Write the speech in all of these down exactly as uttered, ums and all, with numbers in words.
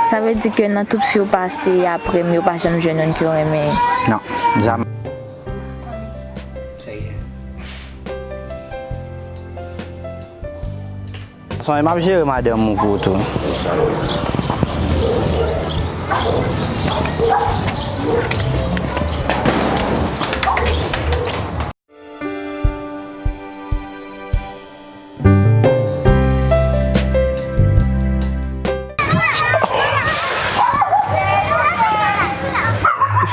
Sa vle di ke nan tout fi w pase apre m yo, pa janm jwenn youn ke w renmen? Non, jamè. Sonje m ap jere madanm ou pou ou tou.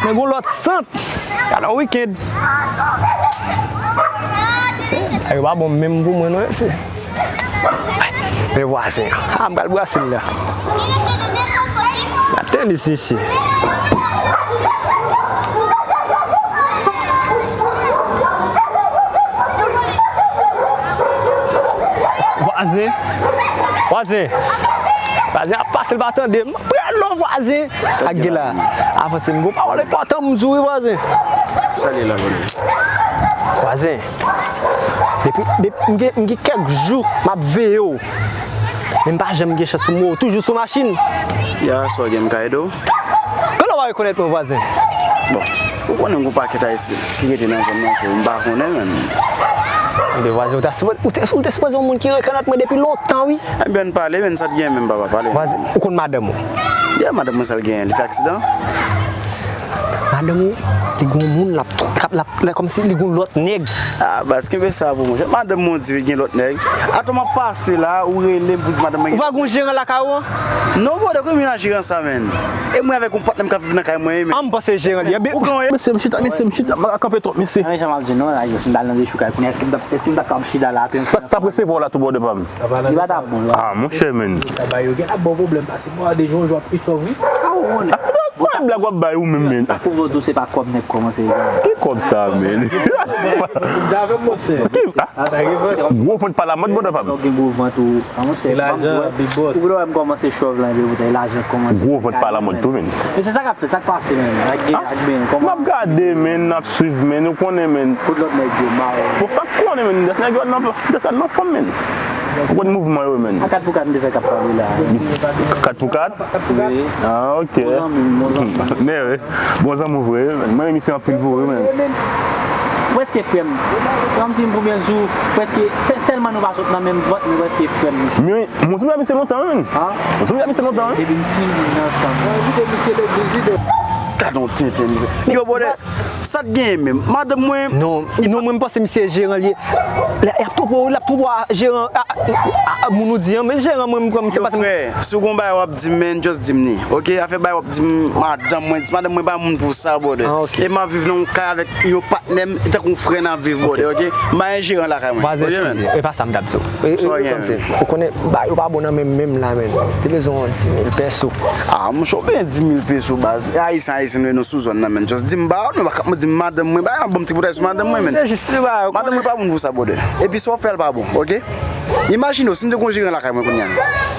Men gon lòt sant. Gade yon wikenn. Se, yo pa bon menm pou mwen non, mesye. Men vwazen an. Ah, m pral brase l la. Gade tenis misye. Vwazen. Vwazen. Vwazen ap pase, l pa tande m. Pralo vwazen. Ak gen la. Avanse m gon pawòl enpòtan m di w wi vwazen. Sa li la vwazen. Vwazen. Depi, depi m gen, m gen kèk jou m ap veye w. Men m pa janm gen chans pou m wè w toujou sou machin. Ya, swa gen m ka ede w. Kòman w pa rekonèt mwen vwazen? Bon, ou konnen m gon pakèt ayisyen ki rete nan zòn nan, so m pa konnen menm. Ebyen vwazen, ou ta sipoze, ou te, ou te sipoze yon moun ki rekonèt mwen depi lontan wi. Ebyen ann pale, men sa t gen menm papa, pale. Vwazen, ou konn madanm ou? Ya, madanm mwen sa l genyen, li fè aksidan. Madanm ou, li gon moun l ap, l ap, l ap, kòmsi li gon lòt nèg. Ah, baz, kenbe sa pou mwen. Madanm mwen di gen lòt nèg. Atò m ap pase la, ou rele m pou di madanm mwen gen. Ou pa gon jeran lakay ou an? Non, brother, kote m jwenn jeran sa, menn? E mwen avèk yon patnè m k ap viv nan kay mwen, menn. An m panse jeran li. Ebyen, ou konnen. Mesye, m chita, mesye, m chita, m pa ka kanpe twòp, mesye. Mezanmi, m ap di non, la, si m t al nan dechoukay kounye a, èske m t ap, èske m t ap ka chita la, atè? Sa k t ap resevwa w la tou bò de pa m? Li pa t ap bon, non. Ah, monchè, menn. Sa ba yo gen ap bon pwoblèm, pase bò a de jou an jou ap pi sòf wi. Ah, ou konnen. Bon, sa blag w ap bay ou menm, menn. Sa kouve w tou, se pa kòb nèg kòmanse. Ki kòb sa, menn? Javè, monchè. Ki, ah? Gwo vant pa lamòd, brother pa m. Ou gen gwo vant ou. Se lajan, big boss. Ou wè m kòmanse chòv la, epi boutèy lajan kòmanse. Gwo vant pa lamòd tou, menn. Men se sa k ap fè, sa k pase, menn. Ak gen, ak ben, kòman? M ap gade, menn, n ap swiv, menn, ou konnen, menn. Kote lòt nèg yo, mawon? Ou pa konnen, menn, lòt nèg yo nan, nan fanm, menn. Ou konn mouvman yo, menn. A kat pou kat, m te fè k ap pale la. Kat pou kat? Wi. Ah, ok. Bon zanmi m, bon zanmi m. Men wi. Bon zanmi w vre, menn. Mwen, misye anpil pou ou, menn. Prèske frè m. Kòmsi m konbyen jou, prèske, sè-, sèlman nou pa sot nan menm vant, nou prèske frè m. Men, mwen, mwen, misye lontan, menn. Han? Mwen, misye lontan, menn. Depi n timoun ansanm. Mwen, kite misye legliz, wi. Gad on tenten, misye. Yo, brother, sa t genyen menm? Madanm mwen. Non, non, mwen, m panse misye jeran li ye. L ap twonpe w, l ap twonpe w a jeran, a, a, a, moun ou di an, men jeran mwen, m kwè misye pase. Yo, frè, si w gon bagay w ap di m, men, just di m li, ok? Afè bagay w ap di m, madanm mwen, di madanm mwen pa moun pou sa, brother. Ah, ok. E m ap viv nan yon kay avèk yon patnè m, e tankou yon frè n ap viv, brother, ok? M pa gen jeran lakay mwen. Vwazen, eskize, e pa sa m t ap di w. E, e, kòmsi, ou konnen, bagay yo pa bon nan men m menm la, menn. Te bezwen yon dis mil peso. Ah, monchè, ou gen dis mil peso, baz. Ayisyen, ayisyen, nou, nou sou zòn nan, menn. Just di m ba w, nou pa ka, di m madanm mwen, ba, bon, ti boutèy sou madanm mwen, menn. Se jis li ba yo. Madanm mwen pa moun pou sa, brother. Epi sa w fè l pa bon, ok? Imajine w, si m te gon jeran lakay mwen kounye a.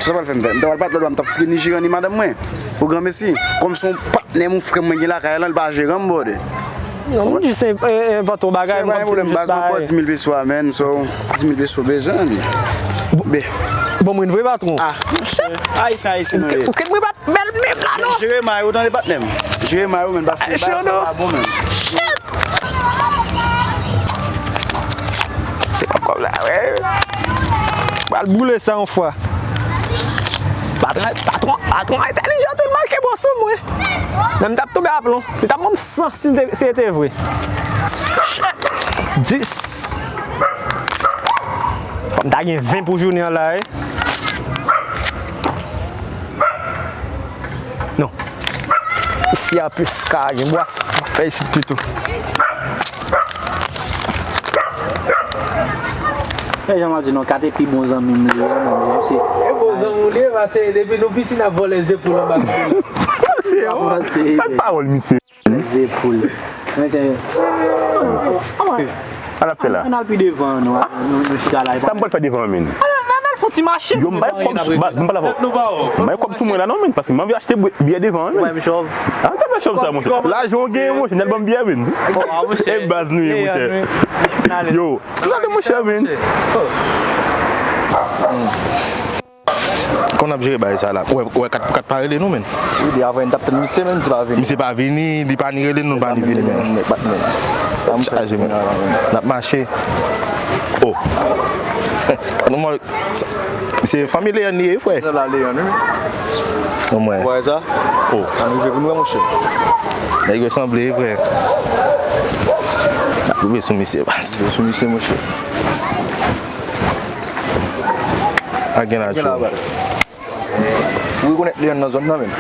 Sa pral fè m fè? M ta pral bat lòt bò, m t ap tire ni jeran ni madanm mwen. Pou granmesi, kòm se yon patnè m, yon frè m mwen gen lakay la, li pa jeran m, brother. Non, m jis en-, en-, envante yon bagay, m kòmsi m jis ba. Baz, mwen pran dis mil peso a, menn, so, dis mil peso bezwen li. Bon, mwen vre patwon. Ah, monchè, ayisyen, ayisyen nou ye. Ou kite mwen bat. Bèl menm la, non. Jere may ou, tande patnè m. Jere may ou, menn, paske bagay sa pa bon, menn. Shit. Se pa kòb la, wè. Pral boule sa yon fwa. Patwon, patwon, patwon entèlijan tou, l manke bon sou mwen. Men m t ap tonbe aplon. Li t ap ban m san si l te, si l te vre. Dis. Fò m ta gen ven pou jounen an la, wi. Non. Isi a plis ka gen bwas. M ap fè isit pito. E jan m ap di nou, Kat e pi bon zanmi m li ye, non, se. E bon zanmi w li ye, paske depi nou piti n ap vòlè zepo anba kò l. Kat pawòl, misye. Lèze poul. Mwen se. Sa n ap fè la? Ann al pi devan an, nou, nou, nou chita la. Sa m pral fè devan an, menn? Ann al, ann al fè yon ti mache. Yo, m bay kòb, m bay kòb sou mwen la non, menn, paske m anvi achte bwè, byè devan an, menn. Mwen, m chòv. Ah, ta fè chòv sa, monchè. Lajan w genyen, monchè, n al ban m byè, menn. E baz nou ye, monchè. Yo, gade, monchè, menn. N ap jere bagay sa la. Ou wè, ou wè kat pou kat pa rele nou, menn. Wi, de avan n t ap tann misye, menn, misye pa vini. Misye pa vini, li pa ni rele nou, li pa ni vini, menn. Chaje, menn. N ap mache. Oh. Misye fanmi Leyann li ye, frè. Se la Leyann, wi. Bon, mwen. Ou wè sa? Oh. Ann rive pou nou wè, monchè. Nèg yo sanble, frè. N ap rive sou misye, baz. Rive sou misye, monchè. A gen la, tchou. Ou rekonèt Leyann nan zòn nan, menn?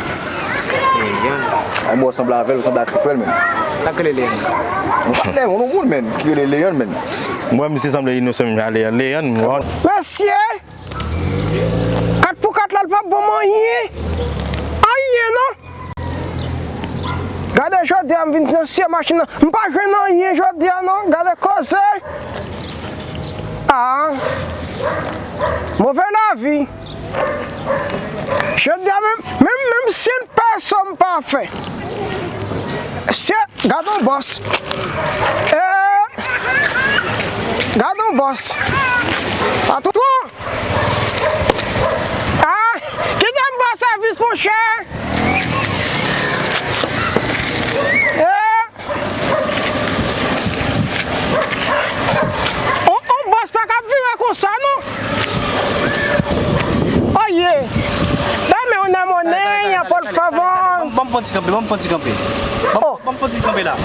Leyann. Ay, mwen sanble avè l, ou sanble ak ti frè l, menn. Sa k rele Leyann? Yon patnè, yon moun, menn, ki rele Leyann, menn. Mwen, misye sanble inosan, menn, a Leyann. Leyann, mwen. Mesye! Kat pou kat la, l p ap ban m anyen. Anyen, non. Gade jodi a m vin nan sye machin nan. M pa jwenn anyen jodi a non. Gade koze. Ah. Move lavi. Jodi a menm, menm, menm si l pèso m pa fè. Sye, gade yon bòs. Eh. Gade yon bòs. Patwon. Ah, kite m ba sèvis, monchè. Eh. On, on bòs pa ka vire konsa, non. Oye. Dame una moneda, por favor. Ban m fon ti kanpe, ban m fon ti kanpe. Ban m fon ti kanpe la.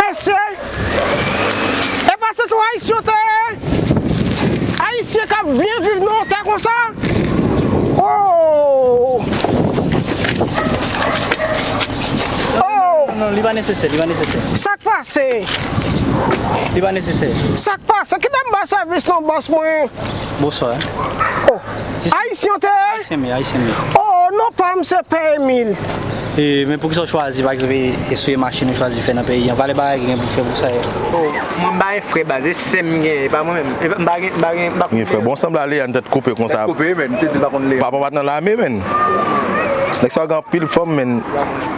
Mesye. E pa se tou Ayisyen yo te ye? Ayisyen k ap byen viv nan yon tè konsa? Oh! Oh! Non, non, li pa nesesè, li pa nesesè. Sa k pase? Li pa nesesè. Sa k pase? Kite m ba sèvis non, bòs mwen. Bonswa. Oh! Ayisyen yo te ye? Ayisyen m ye, Ayisyen m ye. Oh, non pa m se Pè Emil. E, men poukisa w chwazi, pa egzanp, e, eseye machin ou chwazi fè nan peyi an? Valè bagay ki gen pou fè pou sa yo. Oh, mwen m pa gen frè baz, e sè m gen, e pa mwen menm. E m pa gen, m pa gen, m pa konn. Gen frè. Bon, sanble a Leyann tèt koupe konsa. Tèt koupe, menn. Misye di l pa konn Leyann. Papa w pa t nan lame, menn. Nèg sa gen anpil fanm, menn.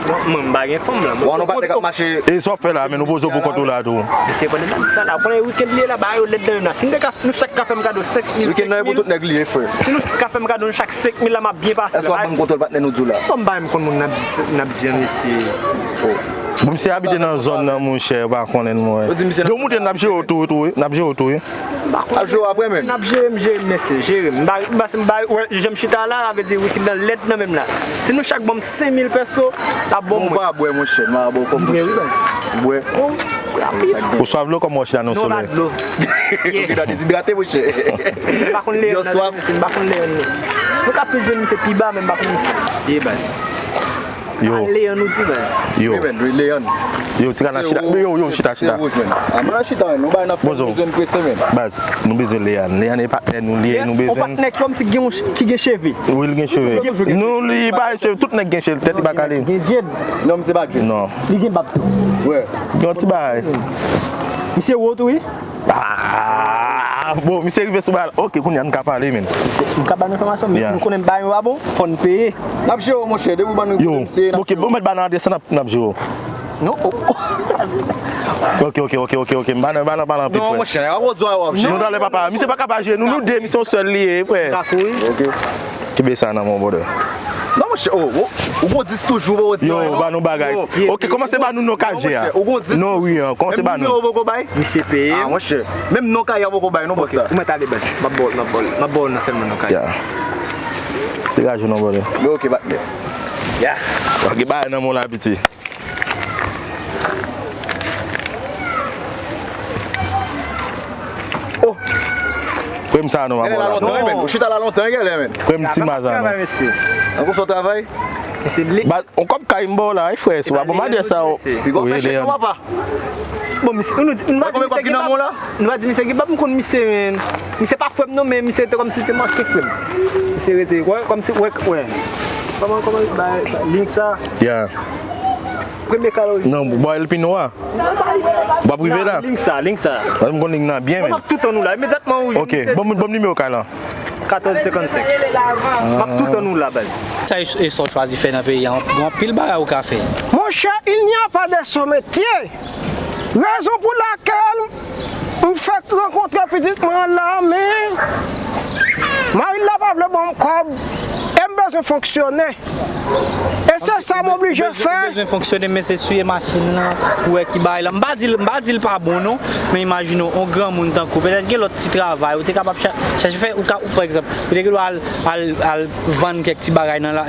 Non, mwen m pa gen fanm la. Bon, nou pa t nèg ap mache. E sa w ap fè la, menn, ou poze w pou kont ou la tou. Mesye, konnen m ap di sa la. Konnen weekend li ye la, bagay yo lèd nan menm la. Si n te ka, nou chak ka fè m kado senk mil, senk mil. Weekend nan e pou tout nèg li ye, frè. Si nou ka fè m kado nou chak senk mil la, m ap byen pase la. Èske w ap ban m kontwòl patnè nou di w la? Bon, m pa menm konn moun n ap di, n ap di an, mesye. Oh. Bon, misye abite nan zòn nan, monchè, ou pa konnen l, mwen. Yo di misye nan... Yo moute, n ap jere w tou, tou, wi. N ap jere w tou, wi. M pa konnen. Ap jere w apre menm. N ap jere m, jere m, mesye, jere m. M pa, m pa, m pa, wè, jan m chita la, sa vle di weekend nan lèd nan menm la. Si nou chak ban m senk mil pèso, l ap bon mwen. Bon, pa bwè, monchè, m a ba w kòb, monchè. Bwè, wi, baz. Bwè. Ou swaf dlo kòman w chita nan solèy? Non, pa dlo. Ou vin dezidrate, monchè. M pa konn Leyann nan, mesye, m pa konn Leyann nan. Nou ka plis jwenn misye pi ba, men m pa konn misye. Ye baz. Yo. A Leyann ou di, baz. Yo. Wi, men, wi, Leyann. Yo, ti ka nan chita. Yo, yo, chita, chita. Se wouj, men. A, mwen nan chita, men. Nou bay nan fè bezwen prese, men. Baz, nou bezwen Leyann. Leyann e patnè nou, li ye, nou bezwen. Yon patnè kòmsi gen yon ch-, ki gen cheve. Wi, li gen cheve. Nou, li pa gen cheve, tout nèg gen cheve, tèt li pa kale. Gen djed. Non, misye pa djed. Non. Li gen bab tou. Wi. Yon ti bagay. Misye wo tou, wi. Ah, bon, misye rive sou bal. Ok, kounye a n ka pale, men. Misye, m ka ba nou enfòmasyon, men nou konnen bagay yo pa bon, fò n peye. N ap jere w, monchè, depi w ban nou kote misye, n ap jere w. Yo, ok, bon, mèt ba nan adrès la, n ap, n ap jere w. Non, oh. Ok, ok, ok, ok, ok, ok. M pa nan, pa nan, pa nan anpil, frè. Non, monchè, a wò di w a wò, monchè. Nou talè papa, misye pa ka pa jere nou, nou de, misye yon sèl li ye, frè. Ka kouri. Ok. Kenbe sa nan men w, brother. Non, monchè, oh, oh, ou gon dis toujou, ou di anyen, non? Yo, ba nou bagay. Ok, kòmanse ba nou non kaje a. Non, monchè, ou gon dis. Non, wi, an, kòmanse ba nou. Menm nimewo poko bay? Misye peye. Ah, monchè, menm non kaje a poko bay, non, bòs la. Ou mèt ale, baz. M ap ba w, m ap ba w, m ap ba w nan sèlman non kaje. Ya. Degaje w non, brother. Men ok, patnè. Ya. Ok, bay nan men w la, piti. Oh. Prem sa non, mwen la. Ou chita la lontan, wi, men. Ou chita la lontan, wi, men. Prem ti ma sa non. An konsa w travay? Baz, on kòb kay m ba w la, wi, frè. Si w pa ban m adrès sa, wi, Leyann. Bon, misye, nou, nou pa di misye gen bab, nou pa di misye gen bab, m konn misye, men. Misye pa frè m non, men misye te kòmsi te manke frè m. Misye rete, wè, kòmsi, wè, wè. Kòman, kòman, ba, ba, liy sa. Ya. Premye kal ou. Non, bò L P nwa. W ap rive la? Liy sa, liy sa. Paske m konn liy nan byen, men. M ap toutan ou la, imedyatman ou jwenn. Ok, ban m, ban m nimewo kay lan. Katòz senkannsenk. M ap toutan ou la, baz. Sa e, e sa w chwazi fè nan peyi a, gen anpil bagay ou ka fè. Mon cher, il n'y a pas de sot métier. Rezon pou lakèl m fèk rankontre pitit mwen an la, men mari l la pa vle ban m kòb. E m bezwen fonksyone. E se sa m oblije fè. Ou bezwen fonksyone, men se siye machin nan, ou wè ki bagay la. M pa di l, m pa di l pa bon non, men imajine w, yon granmoun tankou w, petèt gen lòt ti travay, ou te kapab cha-, chache fè, ou ka, ou, pa egzanp, ou te gen dwa al, al, al vann kèk ti bagay nan la,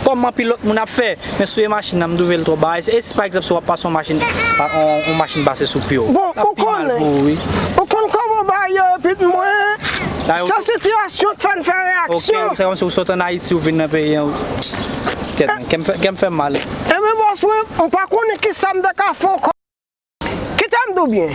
kòm anpil lòt moun ap fè, men siye machin nan, m twouve l twò ba. E, e si pa egzanp, si w ap pase yon machin, pa, yon, yon machin pase sou pye w, bon, ou konnen, ou konn kòman bagay yo, epi mwen, se sitiyasyon k fè n fè reyaksyon. Ok, se kòmsi ou sot ann Ayiti, ou vin nan peyi an. Kèt, men, kè m fè, kè m fè mal. Ebyen, bòs mwen, m pa konnen ki sa m ta ka fè ankò. Kite m di w byen.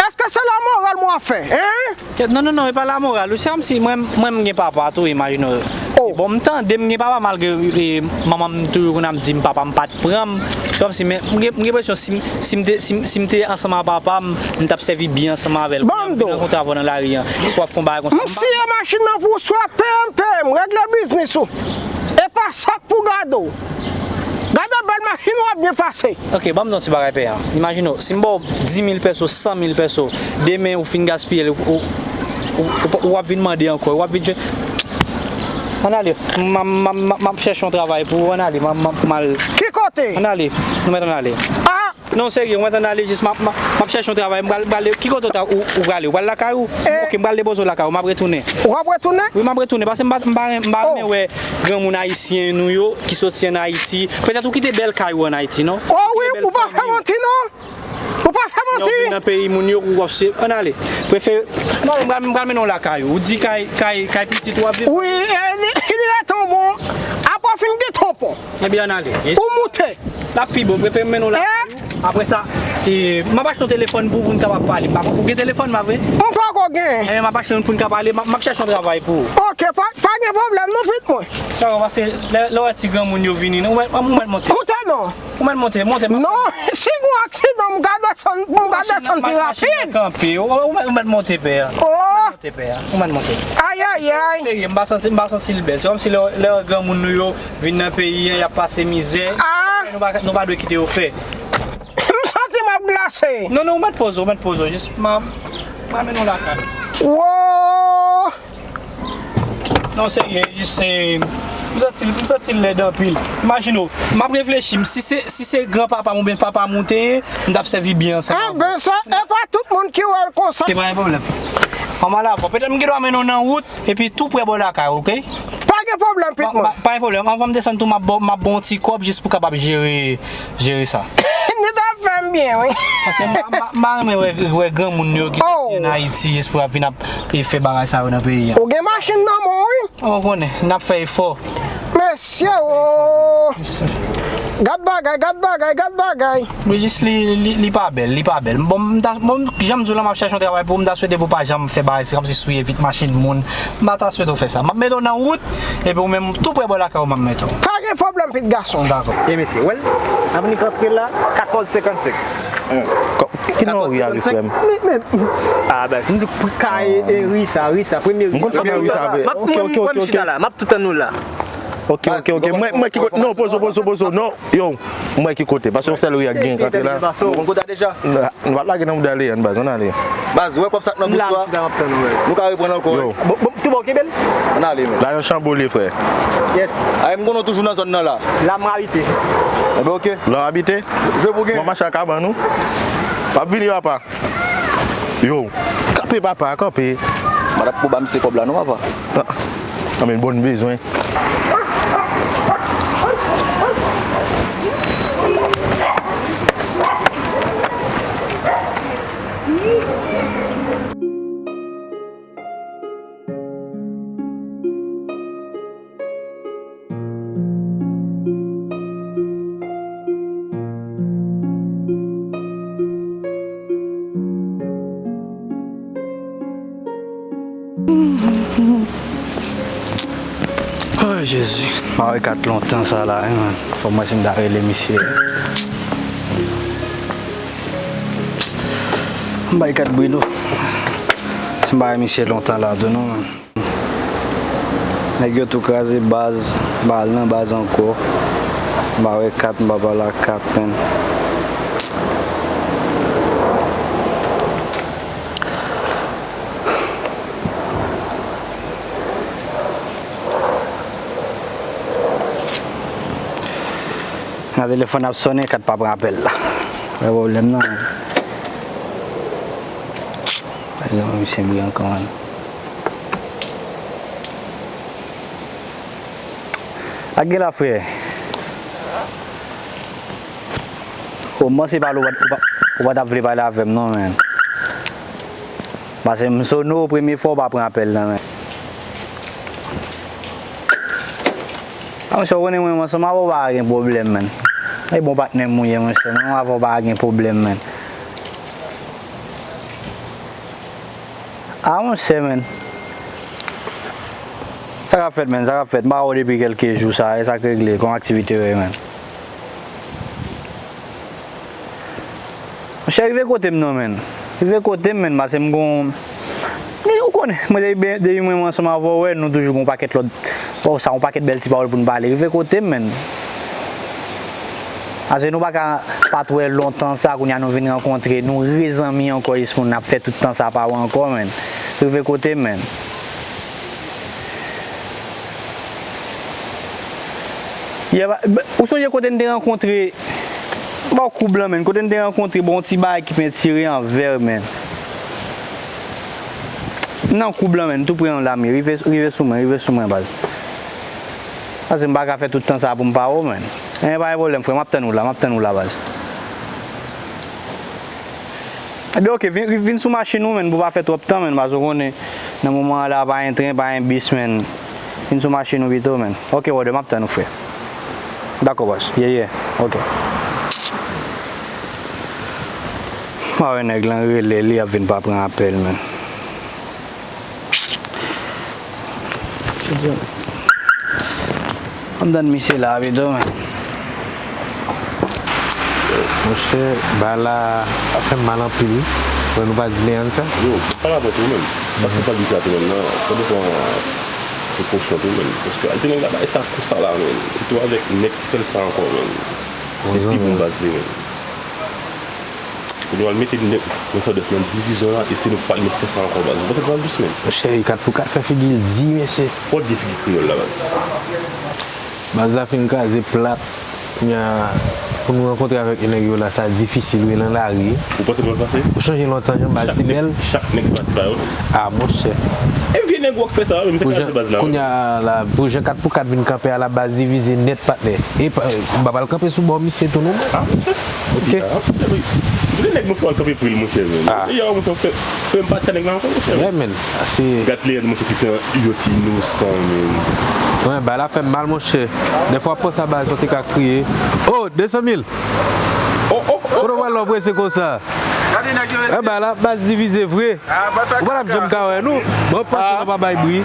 Èske se lamoral mwen ap fè, en? Kèt, non, non, non, e pa lamoral. Ou se kòmsi mwen, mwen, m gen papa tou, imajine w. Oh. Bon, m tande m gen papa, malgre, e, manman m toujou konn ap di m papa m pa t pran m. Se kòmsi, men, m gen, m gen enpresyon si m, si m te, si m, si m te ansanm ak papa m, m t ap sèvi byen ansanm avè l. Ban m di w. Kounye a m vin rankontre avè w nan lari an. Si w ap fè yon bagay konsa. M siye machin nan pou w, si w ap peye m, peye m, regle biznis ou. E pa sa k pou gade w. Gade bèl machin w ap byen pase. Ok, ban m di w yon ti bagay, pè a. Imajine w, si m ba w dis mil pèso, san mil pèso, demen ou fin gaspiye l, ou, ou, ou, ou, ou ap vin mande ankò, ou ap vin jwenn. Ann ale, m, m, m, m, m ap chèche yon travay pou ou, ann ale, m, m, m al. Ki kote? Ann ale, nou mèt ann ale. Ah! Non, serye, ou mèt ann ale, jis m ap, m ap, m ap chèche yon travay, m pral, m pral, ki kote w ta, ou, ou prale, ou pral lakay ou? Eh. Ok, m pral depoze w lakay ou, m ap retounen. W ap retounen? Wi, m ap retounen, paske m pa, m pa, m pa renmen wè granmoun ayisyen nou yo ki soti ann Ayiti. Petèt ou kite bèl kay ou ann Ayiti, non? Oh wi, ou pa fè manti, non. Ou pa fè manti. Lè w vin nan peyi moun yo, ou ap se, ann ale. Prefere, non, m pral, m pral mennen w lakay ou. Ou di kay, kay, kay pitit ou ap viv? Wi, e, li, li rete yon bon. Apre w fin gen tonpon. Ebyen, ann ale. Ou moute. L ap pi bon, prefere m mennen w lakay ou. Apre sa, e, m ap achte yon telefòn pou, pou n kapab pale. M pa, ou gen telefòn, pa vre? M poko gen. Ebyen, m ap achte youn pou n ka pale. M ap, m ap chèche yon travay pou ou. Ok, pa, pa gen pwoblèm, non, pitit mwen. Dakò, paske lè, lè w wè ti granmoun yo vini, non, ou mèt, ou mèt monte. Moute non. Ou mèt monte, monte. Non, si gon aksidan, m ka desann, m ka desann pi rapid. Machin nan kanpe. Ou, ou mèt, ou mèt monte, pè a. Oh. Ou mèt monte, pè a. Ou mèt monte. Ay, ay, ay. Serye, m pa santi, m pa santi l bèl. Se kòmsi lè, lè granmoun nou yo vin nan peyi an, y ap pase mizè. Ah. Nou pa, nou pa dwe kite yo fè. M santi m ap glase. Non, non, ou mèt poze w, ou mèt poze w. Jis, m a, m a mennen w lakay. Wo! Non, serye, jis, eh, m santi, m santi l lèd anpil. Imajine w, m ap reflechi, m, si se, si se granpapa m oubyen papa m ou te ye, m t ap sèvi byen ansanm avè w. Enben, sa, e pa tout moun ki wè l konsa. Se pa yon pwoblèm. Ann m al avè w. Petèt m gen dwa mennen w nan wout, epi tou prè bò lakay ou, ok? Pa gen pwoblèm, pitit mwen. Pa, pa, pa gen pwoblèm. Anvan m desann tou, m ap ba w, m ap ba w yon ti kòb jis pou w kapab jere, jere sa. Li t ap fè m byen, wi. Paske m pa, m pa, m pa renmen wè, wè granmoun yo ki soti ann Ayiti jis pou y ap vin ap, e, fè bagay sa yo nan peyi an. Ou gen machin nan men w, wi. Ou konnen, n ap fè efò. Mesye, o! Gad bagay, gad bagay, gad bagay. Wi, jis li, li, li pa bèl, li pa bèl. Bon, m ta, bon, jan m di w la, m ap chèche yon travay pou ou, m ta swete pou w pa janm fè bagay, se kòmsi souye vit machin moun. M pa ta swete w fè sa. M ap mete w nan wout, epi ou menm, tou prè bò lakay ou, m ap mete w. Pa gen pwoblèm, pitit gason. Dakò. Byen, mesye, wè l? N ap nik antre la, katòz senkannsenk. Kò-, ki non ri a, wi, frè m? Men, men. Ah, baz, m di pri kay, e, ri sa, ri sa, premye ri. M konn sa nan ri sa, vre. M ap, ok, ok, ok, mwen, mwen, m chita la, m ap tout tann ou la. Ok, ok, ok. Mwen, mwen ki kote, non, poze w, poze w, poze w, non. Yo, mwen ki kote, paske yon sèl ri a gen k antre la. Ou konn kote a deja? Nou pa lage nan mouda Leyann, baz, ann ale. Baz, ou wè kòb sa k nan bous ou a? Nou ka reprann ankò. Yo. Bon, bon, tou bon, kenbe l. Ann ale, men. La yon chanbole, frè. Yes. Ay, m konnen w toujou nan zòn nan la. La m abite. Enben, ok. La w abite? Jwe pou gen. Mwen mache ak kabann ou. M ap vini, papa. Yo, kanpe, papa, kanpe. M pa t ap ko ba misye kòb la non, papa. Ah, anben, bon bezwen. Ay, Jezi, m pa wè kat lontan sa la, wi, man. Fò mwen si m ta rele misye. M bay kat bri tou. Si m pa wè misye lontan la tou, non, man. Nèg yo tou kraze baz, m pa al nan baz ankò. M pa wè kat, m pa pale ak kat, menm. Nan telefòn ap sonnen, Kat pa pran apèl la. Wè pwoblèm nan. Misye bri ankò, man. Ak gen la, frè. O, m panse pale, ou pa, ou pa, ou pa t ap vle pale avè m non, man. Paske m sone w premye fwa, ou pa pran apèl nan men. A, monchè, ou konnen mwen, mwen ansanm avè w pa gen pwoblèm, man. E bon patnè m ou ye, monchè, mwen avè w pa gen pwoblèm, man. A, monchè, man. Sa k ap fèt, man, sa k ap fèt? M pa wè w depi kèlke jou sa, e sa k regle, kòman aktivite yo ye, man? Monchè, rive kote m non, man. Rive kote m, man, paske m gon, ou konnen, mwen depi, depi mwen, mwen ansanm avè w, wè, nou toujou gon pakèt lòt, bon, sa, yon pakèt bèl ti pawòl pou n pale. Rive kote m, man. Paske nou pa ka pa t wè lontan sa, kounye a nou vin rankontre, nou rezanmi ankò, jis pou n ap fè tout tan sa pa wè ankò, man. Rive kote m, man. Yè, ba, ba, ou sonje kote n te rankontre, ba w koub lan, man, kote n te rankontre, bon, yon ti bagay ki pentire an vè, man. Nan koub lan, man, tou pre yon lami, rive, rive sou mwen, rive sou mwen, baz. Paske m pa ka fè tout tan sa pou m pa wè w, man. Enben, pa gen pwoblèm, frè, m ap tann ou la, m ap tann ou la, baz. Ebyen, oke, vin, vin sou machin ou, man, pou pa fè twòp tan, man, paske w konnen, nan moman an la, pa gen tren, pa gen bis, man. Vin sou machin ou pito, man. Oke, brother, m ap tann ou, frè. Dakò, baz. Yeah, yeah. Oke. M pa wè nèg lan rele, li ap vin pa pran apèl, man. Ann tann misye la pito, men. Monchè, bagay la ap fè m mal anpil wi. Wè nou pa di Leandre sa. Yo, pale avèk ou menm. Sa ki pa di sa tou menm nan, sa depan prekosyon tou menm. Paske al te nèg la bay sa konsa la, men. Sitou avèk nèg ki fè l sa ankò, men. Li pi bon baz li, men. Ou te pral mete nèg nan Sandès nan divizyon la, e se nou k pral met fè sa ankò, baz. Ou panse l pral dous, men? Monchè, kat pou kat fè figi l di, mesye. Fò w di figi kreyòl la, baz. Baz la fin kraze plat. Kounye a, pou nou rankontre avèk nèg yo la, sa difisil, wi, nan lari. Ou panse l pral pase? Ou sonje lontan, jan baz te bèl? Chak nèg pati pa yo. A, monchè. E vye nèg wòk fè sa, menm se kraze baz la, wi. Kounye a la, pou jan kat pou kat vin kanpe a la, baz divize nèt, patnè. E pa, m pa pral kanpe sou bò misye tou non, mwen. A, monchè. Oke. Gade nèg mwen fè al kanpe pri l, monchè, men. A. E yo, monchè, fè, fè m pati a nèg la ankò, monchè. Yeah, man. Ase. Gad Leandre, monchè, ki se yon yot inosan, men. Mwen, bagay la fè m mal, monchè. Dèfwa, panse a baz, ou te ka kriye. O, de san mil! O, o, o! Kote w pral lè w prese konsa? Gade nèg yo. E, bagay la, baz divize vre. Ou pa t ap janm ka wè nou. Bon, pase nou pa bay bri.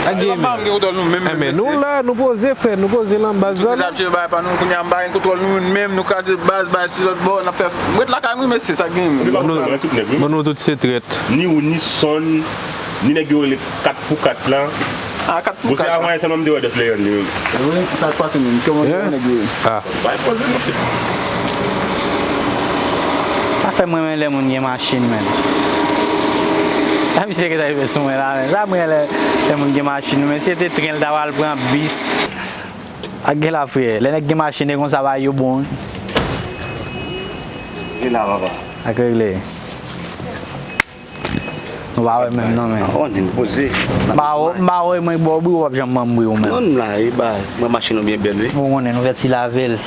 Ak gen men. Enben, nou la, nou poze, frè, nou poze lan baz la. Kounye a m pa gen kontwòl nou menm, nou kraze baz, bay si lòt bò, n ap fè. M ret lakay mwen, mesye, sa k gen. Bon, nou tout se trèt. Ni ou, ni Son, ni nèg yo rele kat pou kat la. A, kat pou kat la. Bon, se avan yè sèlman m te wè dèt Leandre li menm. Wi, sa k pase menm? Kòman nèg yo ye? A. Bay poze, monchè. Sa fè m renmen lè moun gen machin, men. Sa misye gentan rive sou mwen la, men. Sa m renmen lè, lè moun gen machin, men. Si se te tren, l ta pral pran bis. Ak gen la, frè. Lè nèg gen machin, e konsa bagay yo bon, wi. Gen la, papa. Ak regle. Nou pa wè menm non, men. Ou konnen, poze. M pa wè, m pa wè mwen ba w bri, ou p ap janm ban m bri ou menm. Non, m la, e ba, mwen machin ou byen bèl, wi. Ou konnen, nou fè ti lavel.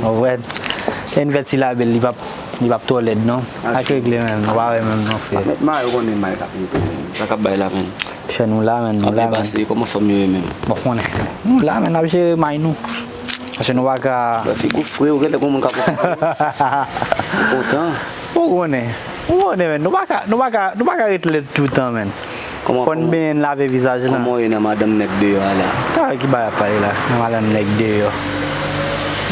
Ou wè, lè n fè ti lavel, li p ap, li p ap twò lèd, non. Ak regle menm, nou pa wè menm non, frè. Mèt may, ou konnen may k ap monte, men. Sa k ap bay la, men. Chè nou la, men, nou la, men. Ap byen pase, kòman fanm yo ye menm? Bon, konnen. Nou la, men, n ap jere may nou. Paske nou pa ka. Ba figi w fre, ou genlè gon moun k ap kontan. Ou konnen. Ou konnen, men. Nou pa ka, nou pa ka, nou pa ka ret lèd toutan, men. Fò n benyen, n lave vizaj lan. Kòman w ye nan madanm nèg deyò a la? Sa ki bagay ap pale la? Nan madanm nèg deyò.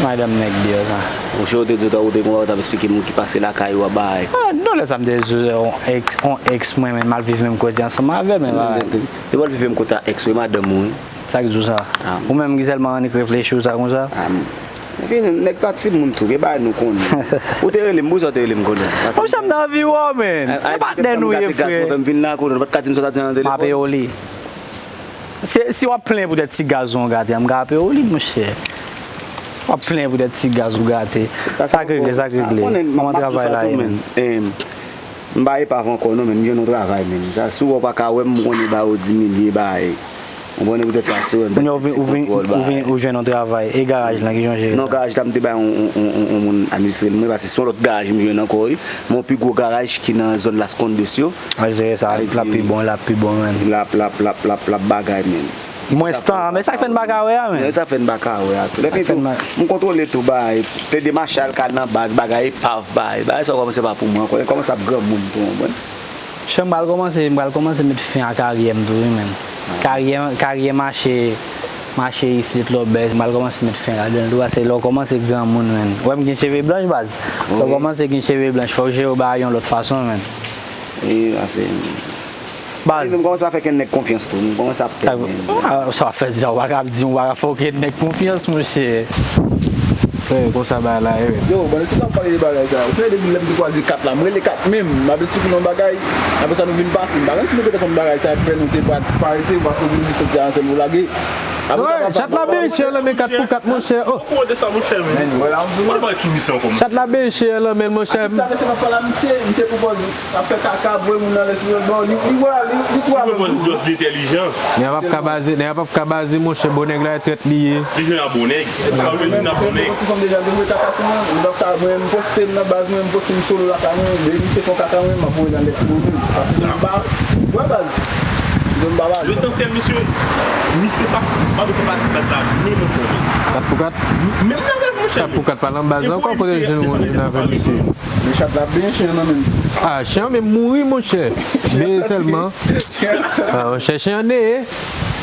Madanm nèg deyò sa. Monchè, ou te di w ta, ou te konn w t ap esplike moun ki pase lakay ou a bay. A, non, lè sa m te di w, on èks, on èks mwen, men m al viv menm kote ansanm avè l, men pa. Yo pral viv menm kote a èks ou e madanm ou, wi. Sa k di w sa? Ou menm ki sèlman annik reflechi w sa konsa? Epi nèg pa timoun tou, gen bagay nou konnen. Ou te rele m, poukisa w te rele m konnen? Konsa m nan anvi wè w, men. E patnè nou ye, frè. Fè m vin la kote w, nou pa t ka di m sa w ta di nan telefòn. M ap peye w li. Si, si w ap plenyen poutèt ti gaz ou gate a, m ka peye w li, monchè. W ap plenyen poutèt ti gaz ou gate. Sa k regle, sa k regle. Kòman travay la ye, menn? M pa epav ankò non, men m jwenn yon travay, men. Sa, si w wè w pa ka wè m, m konnen ba yo di milye bay. Ou konnen poutèt sa, si w wè m pèdi ti kontwòl bay. Ou jwenn yon travay. E garaj lan, kijan w jere sa? Non, garaj la, m te bay yon, yon, yon, yon, yon moun administre l. Mwen, paske se yon lòt garaj m jwenn ankò, wi. Men yon pi gwo garaj ki nan zòn Las Condes yo. Al jere sa, l ap pi bon, l ap pi bon, menn. L ap, l ap, l ap, l ap, l ap bagay, menn. Mwens tan, men sa k fè n pa ka wè a, menn. Men sa k fè n pa ka wè a tou. Lè fini tou, m kontwole tou, bay. Plede mache al ka nan baz, bagay epav, bay. Bagay sa yo kòmanse pa pou mwen ankò. Li kòmanse ap granmoun tou, w konprann? Chè, m pral kòmanse, m pral kòmanse met fen a karyè m tou, wi, menn. Karyè, karyè mache, mache isit, lòbèy, m pral kòmanse met fen ladan l tou, paske lè w kòmanse granmoun, menn. Ou wè m gen cheve blanch, baz. Lè w kòmanse gen cheve blanch, fò w jere w bagay yon lòt fason, menn. Wi, paske Baz. Wi, men m kòmanse ap fè kèk nèg konfyans tou. M kòmanse ap pè, men. Ah, sa w ap fè di sa, ou pa ka ap di, ou pa ka fè okenn nèg konfyans, monchè. Frè, konsa bagay la ye, wi. Yo, bann, si n ap pale de bagay sa, ou konnen depi lè m te kwaze Kat la, m rele Kat menm, m ap esplike l yon bagay, apre sa nou vin pase. M pa konn si nou gentan konn bagay sa, fè nou te pa, pa rete, paske w vin di sèt se ansèm ou lage. Apre sa, papa, chat la byen chè nan men Kat pou Kat, monchè. Oh. Ou de sa, monchè, men. Men, vwala, m di w. Ou pa sou misyon kòm. Chat la byen chè nan men l, monchè. Sa, mesye, m ap pale a misye, misye pwopòze. Ap fè kaka, voye moun nan lè sou lòt bò, li, li, vwala, li, li twò avè m tou. Li pwopòze jòs li entèlijan. Nèg la p ap ka baze, nèg la p ap ka baze, monchè, bon nèg la e trèt li ye. Li jwenn a bon nèg. Èske w vle jwenn a bon nèg? Ti fanm deja, m te voye kaka sou mwen, li p ap ka, mwen, m poste m nan baz mwen, m poste m solo lakay mwen, depi misye fè yon kaka mwen, m ap voye nan lèt pou li. Paske m pa, wè baz. M pa baz. Lesansyèl, misye, misye pa, pa fè pati baz la, menm ankò. Kat pou kat? Menm nan rèv, monchè. Kat pou kat pa nan baz la ankò, kote l jwenn ou jwenn avè misye? Men chat la byen chen nan men m. Ah, chen an menm mouri, monchè. Men sèlman. Ah, monchè, chen an neye.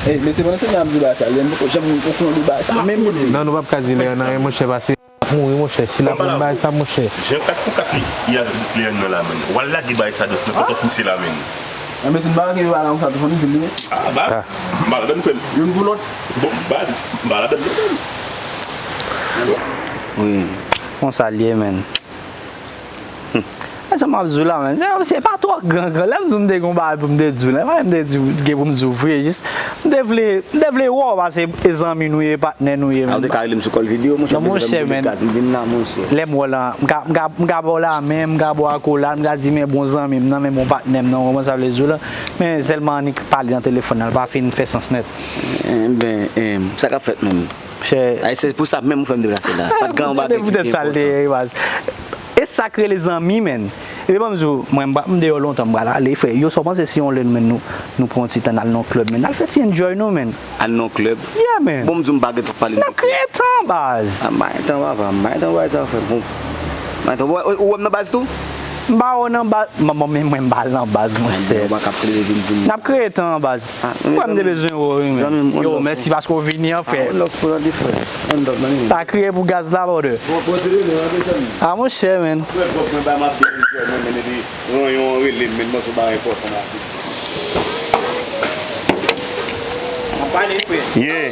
Ey, mesye, pandan se tan ap di bagay sa, lè m poko janm okonn de bagay sa menm, mesye. Non, nou p ap ka di lè an anyen, monchè, pase l ap mouri, monchè. Si l aprann bagay sa, monchè. Jan kat pou kat li, li avèk lè an nan la, menn. W al lage bagay sa dous nan pòtòf misye la, menn. Nan mesye, m pa gen bagay la konsa, tou fò m di l, men. Ah, ba, m pa ladann, frè m. Youn pou lòt. Bon, ba, m pa ladann, non. Wi. Konsa l ye, menn. Hmm. E sa m ap di w la, menn. Se, se pa twò gran, gran. Lè m di w m te gen yon bagay pou m te di w la, e pa m te di w, gen pou m di w vre, jis, m te vle, m te vle wè w, paske e zanmi nou ye, patnè nou ye, menn. A, ou te ka rele m sou kòl videyo, monchè, non, monchè, men. Lè m wè w la, m ka, m ka, m ka ba w lamen, m ka ba w akolad, m ka di, men bon zanmi m nan, men bon patnè m nan, ou konprann sa m vle di w la. Men sèlman annik pale nan telefòn nan, l pa fin fè sans nèt. Enben, em, sa k ap fèt menm? Chè. Ay, se pou sa menm ou fè m deplase la. Pa t gen anba kèk ki te enpòtan. Poutèt sa l te ye, baz. E sa k rele zanmi, menn. Epi ban m di w, mwen, m pa, m deyò lontan, m pral ale, frè. Yo, sa w panse si yon lè nou menm nou, nou pran yon ti tan, n al nan yon klèb, menn? N al fè ti enjoy nou, menn. Al nan yon klèb? Yeah, menn. Bon, m di w m pa gen tan pale de klèb. N ap kreye tan, baz. A, m pa gen tan, papa, m pa gen tan bay sa, frè. Bon. M pa gen tan, ou, ou wè m nan baz tou? M pa wè w nan baz. Bon, bon, men mwen m pa al nan baz, monchè. N ap kreye tan, baz. Kwè m te bezwen wè w, wi, men. Yo, mèsi paske w vini an, frè. Pa kriye pou gaz la, brother. A, monchè, men. Yeah.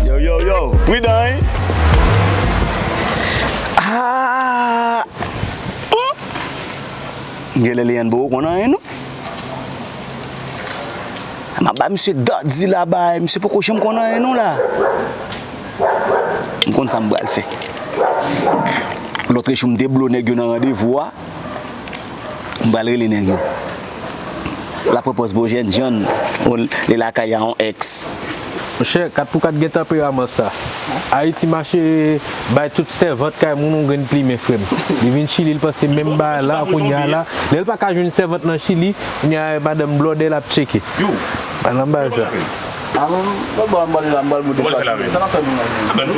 Yo, yo, yo, pridan, wi. Ah! Hmm. Genlè Leandro konn anyen, non? M ap ba misye dadi la bay, misye poko janm konn anyen non la. M konn sa m pral fè. Lòt jou m te blo nèg yo nan randevou a. M pral rele nèg yo. L ap pran pòz bò jènjan, li lakay a yon èks. Monchè, kat pou kat gen tanperaman sa. Ayiti mache bay tout sèvant kay moun yon grenn plimen, frè m. Li vin Chili, li panse menm bagay la, kounye a la. Lè l pa ka jwenn sèvant nan Chili, kounye a madanm blòdè l ap tcheke. Pa nan bagay sa. A, mwen, mwen, mwen, mwen, mwen, mwen, mwen, sa n ap fè nou la, men.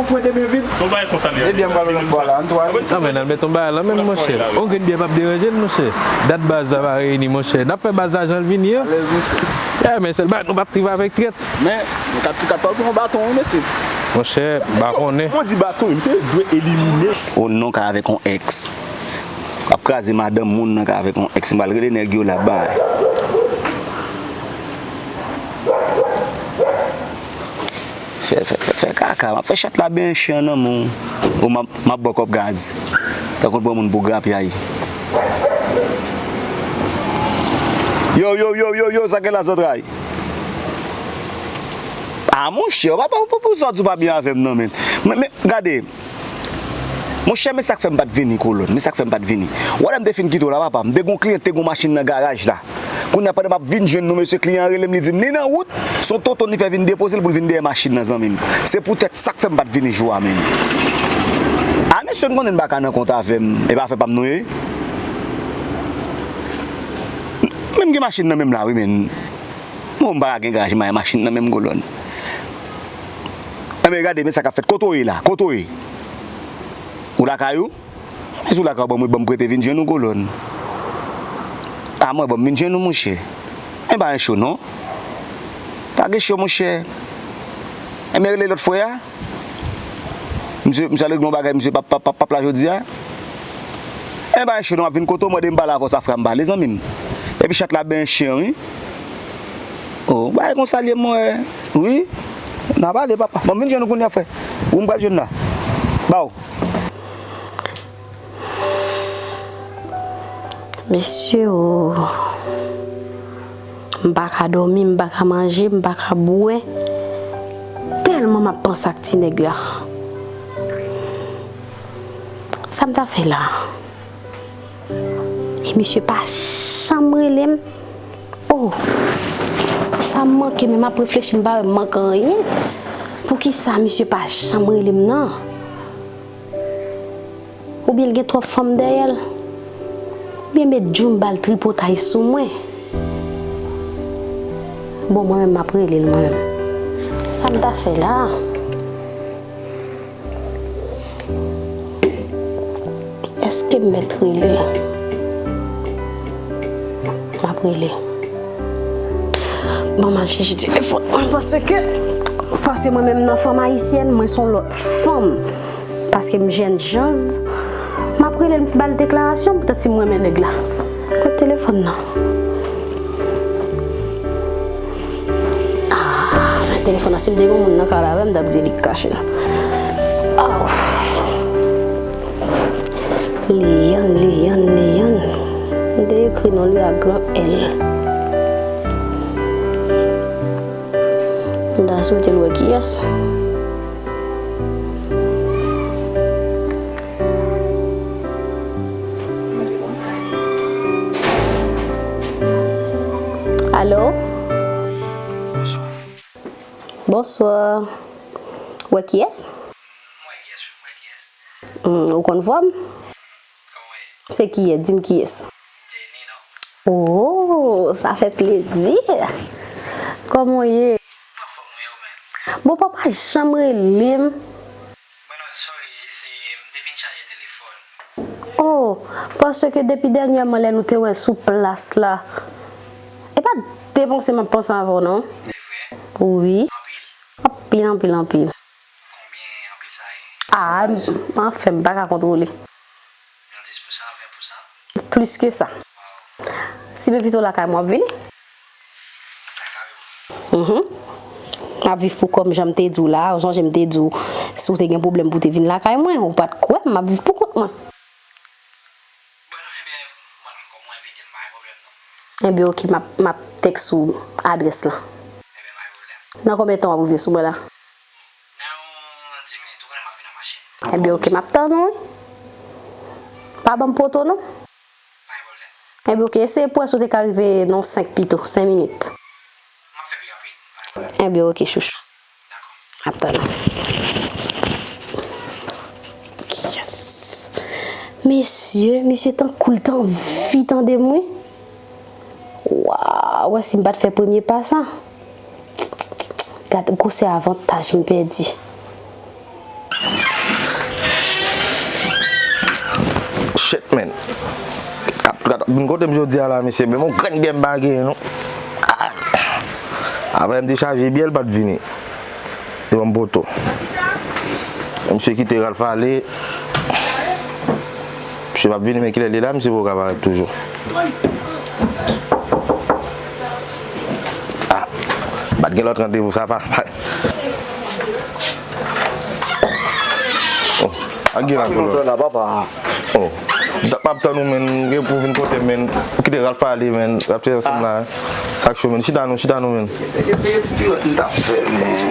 Ebyen, mwen pral met bwa la, ann tou ale. Non, men, nan met yon bagay la menm, monchè. Yon grenn byè p ap deranje n, monchè. Dat baz la pa reyini, monchè. N ap fè baz la jan l vini an. Alèz, monchè. Yeah, men sèl bagay, nou p ap rive avèk trèt. Men, kat pou kat pa pou yon baton, wi, mesye. Monchè, m pa konnen. Mwen di baton, wi, misye dwe elimine. O non, kay avèk yon èks. Ap kraze madanm moun nan kay avèk yon èks. M pral rele nèg yo la bay. Fè, fè, fè, fè, Kaka, m ap fè chat la benyen chen nan men w. Ou m ap, m ap ba w kòb gaz. Tankou w pran moun pou grapyay. Yo, yo, yo, yo, yo, sa gen la zantray. A, monchè, w pa, pa, pou, pou sa w di w pa byen avè m nan, men. Men, men, gade. Monchè, men sa k fè m pa t vini kolòn. Men sa k fè m pa t vini. W wè lè m te fin kite w la, papa, m te gon kliyan, te gon machin nan garaj la. Kounye a, pandan m ap vin jwenn nou, mesye, kliyan an rele m, li di m li nan wout. Se yon tonton li fè vin depoze l pou l vin dèyè machin nan, zanmi m. Se poutèt sa k fè m pa t vini jou a menm. A, mesye, n konnen n pa ka nan kont avè m. E pa fè pa m nou ye. Men m gen machin nan menm la, wi, men. Bon, m pa ka gen garaj, m pa gen machin nan menm kolòn. Enben, gade, men sa k ap fèt. Kote w ye la? Kote w ye? Ou lakay ou? Anben si w lakay ou, ban m, ban m prete vin jwenn ou kolòn. A, mwen, ban m vin jwenn ou, monchè. Men pa gen cho, non. Pa gen cho, monchè. Enben, rele lòt frè a. Misye, misye al regle yon bagay, misye p ap, p ap, p ap, p ap la jodi a. Enben, pa gen cho, non, m ap vin kote w, mande m pale avè w, sa frè a m pale, zanmi m. Epi chat la benyen chen, wi. O, bagay konsa l ye, mwen. Wi. N a pale, papa. Bon, m vin jwenn ou kounye a, frè. Ou m pral jwenn la. Ba w. Mesye, o. M pa ka dòmi, m pa ka manje, m pa ka bwè. Tèlman m ap panse ak ti nèg la. Sa m ta fè la? E misye pa janm rele m. Oh! Sa m manke, men m ap reflechi, m pa wè m manke anyen. Poukisa misye pa janm rele m nan? Oubyen l gen twòp fanm dèyè l? Oubyen met Djoum ba l tripotay sou mwen? Bon, mwen menm, m ap rele l, mwen menm. Sa m ta fè la? Èske m mèt rele l? M ap rele. Bon, m al chèche telefòn mwen, paske fòse mwen menm nan fanm ayisyèn, mwen se yon lòt fanm. Paske m jèn janz, m ap rele l, m ba l deklarasyon, poutèt si m renmen nèg la. Kote telefòn nan? Ah, men telefòn nan, si m te gen yon moun nan kay la avè m, m t ap di li k kache la. Ah. Liyàn, Liyàn, Liyàn. M te ekri non li a gran L. M ta swete l wè kiyès. Alo? Bonswa. Bonswa. Wè kiyès? M wè kiyès, wi, m wè kiyès. Hmm, ou konn vwa m? Kòman w ye? Se kiyès? Di m kiyès. Jenny, non? Oh, sa fè plezi. Kòman w ye? M anfòm, wi, ou menm? Bon, papa janm rele m. Mwen non, sorry, se, m te vin chaje telefòn. Oh, paske depi dènyèman lè nou te wè sou plas la, e pa de panse m ap panse avè w non. Se vre? Wi. Anpil? Anpil, anpil, anpil. Konbyen anpil sa ye? Ah, anfen, m pa ka kontwole. Yon dis pou san, ven pou san? Plis ke sa. Waw. Si m envite w lakay mwen, w ap vini? Lakay ou? Mhm. M ap viv pou kò m, jan m te di w la, ou sonje m te di w, si w te gen pwoblèm pou w te vin lakay mwen, ou pa t kwè m, m ap viv pou kont mwen. Bon, non, ebyen, bon, non, kòm ou envite m, pa gen pwoblèm, non. Ebyen, oke, m ap, m ap tèks ou adrès lan. Ebyen, pa gen pwoblèm. Nan konbyen tan w ap rive sou mwen la? Nan yon dis minit, ou konnen m ap vin an machin. Ebyen, oke, m ap tann ou, wi. Pa ban m poto, non. Pa gen pwoblèm. Ebyen, oke, eseye pou wè si w te ka rive nan senk pito, senk minit. M ap fè pi rapid, pa gen pwoblèm. Ebyen, oke, chouchou. Dakò. M ap tann ou. Yes. Mesye, misye tankou l t anvi tande m, wi. Waw, wè si m pa t fè premye pa sa. Gad gwosè avantaj m pèdi. Shit, man. Ap, ap vin kote m jodi a la, mesye, menm yon grenn byè m pa genyen, non. Ah. Apre m te chaje byè, l pa t vini. Li ban m poto. Misye kite Ralph ale. Misye p ap vini, men kilè l ye la, misye poko ka parèt toujou. Ah, m pa t gen lòt randevou, sa pa, pa. A gen la, kolonn. Sa fè lontan la, papa. Oh. M ap tann ou, menn. Gen pou vin kote, menn. Ou kite Ralph ale, menn. Ralph te ansanm la. Sak cho, menn. Chita nou, chita nou, menn. Peye, peye ti kilòt m t ap fè, menn.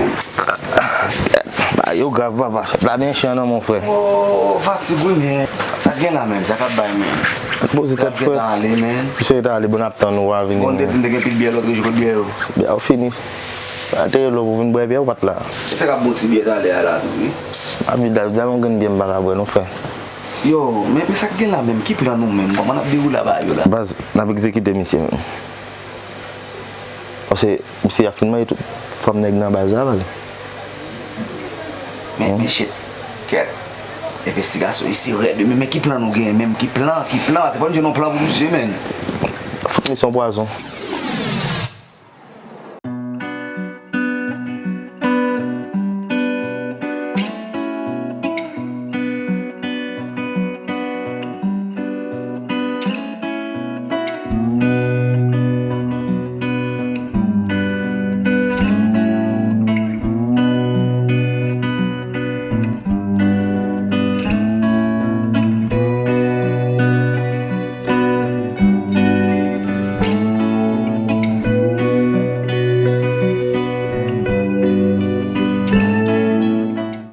Ba yo grav, papa. Chèf la byen chan nan, mon frè. Oh, fatig wi, menn. Sa gen la, menn? Sa k ap bay, menn? Poze tèt, frè. Grave ale, menn. Misye rete ale, bon, ap tann ou a vini. Bon, te di m te gen pil byè lòt jou, kot byè yo? Byè yo fini. Atè yo lò pou vin bwè byè, ou pa t la. Se fè k ap bon ti byè talè a la tou, wi. A vin la, di a yon grenn byè m pa ka bwè, non, frè. Yo, men, men sa k gen la menm? Ki plan nou menm? Kòman n ap dewoule a bagay yo la? Baz, n ap egzekite misye menm. Paske misye ap fin maye tout fanm nèg nan baz la, baz. Men, men, shit. Kèt. Envestigasyon isi rèd, men, men ki plan nou genyen menm? Ki plan? Ki plan? Se fò n jwenn yon plan pou misye, menn. Fout misye yon pwazon.